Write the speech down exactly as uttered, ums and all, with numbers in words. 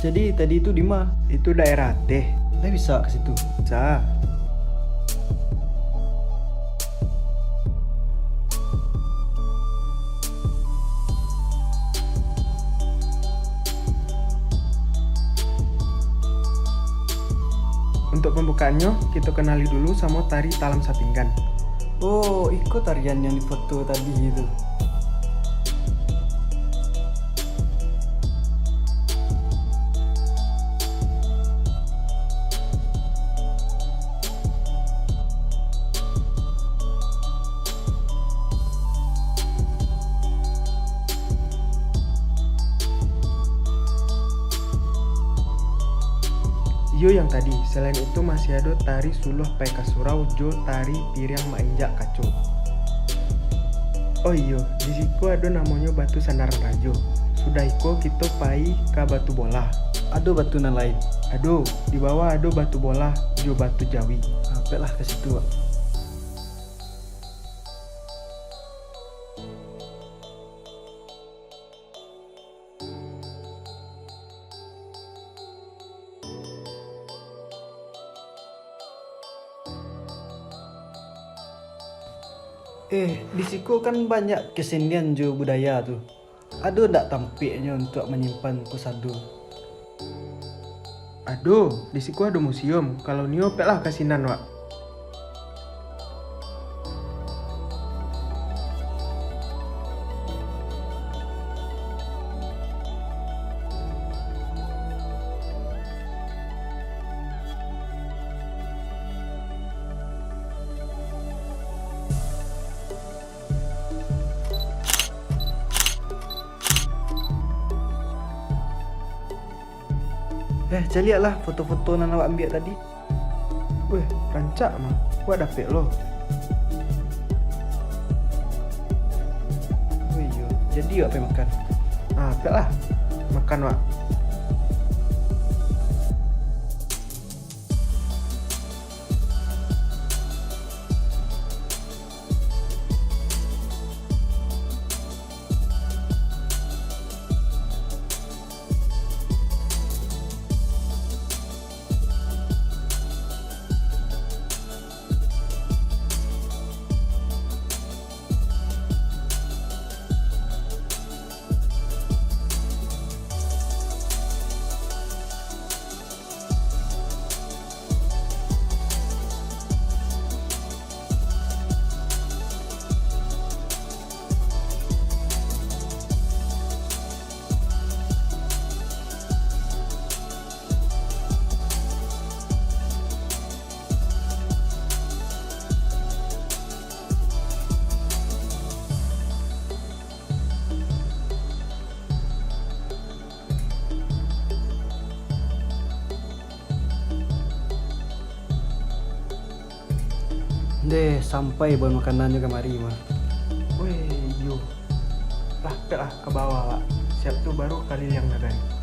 Jadi, tadi itu di ma? Itu daerah Ateh. Lai bisa ka situ? Bisa. Untuk pambukaannyo, kito kanali dulu samo tari Talam Sapinggan. Oh, iko tarian yang di foto tadi tu. Iyo, yang tadi. Selain itu, masih ado tari suluah pae ka surau jo tari piriang mainjak kaco. Oh iyo, di siko ado namonyo Batu Sandaran Rajo. Sudah iko, kito pai ka Batu Bolah. Ado batu nan lain? Ado, di bawah ado Batu Bolah jo Batu Jawi. Ah, peklah ka situ, Wak. Eh, di siko kan banyak kesenian jo budaya tu. Ado ndak tampeknyo untuak manyimpan ko sado? Ado, di siko ado museum. Kalau nio, peklah ka sinan, Wak. Eh, caliaklah foto-foto nan awak ambiak tadi. Weh, rancak mah. Wak dapek lo. Oh iyo, jadi wak pai makan. Ah, peklah. Makan, Wak. Ndeh, sampai bahan makanannyo kamari mah. Weh, iyo. Lah, peklah ka bawah, Wak. Siap tu baru kaliliang nagari.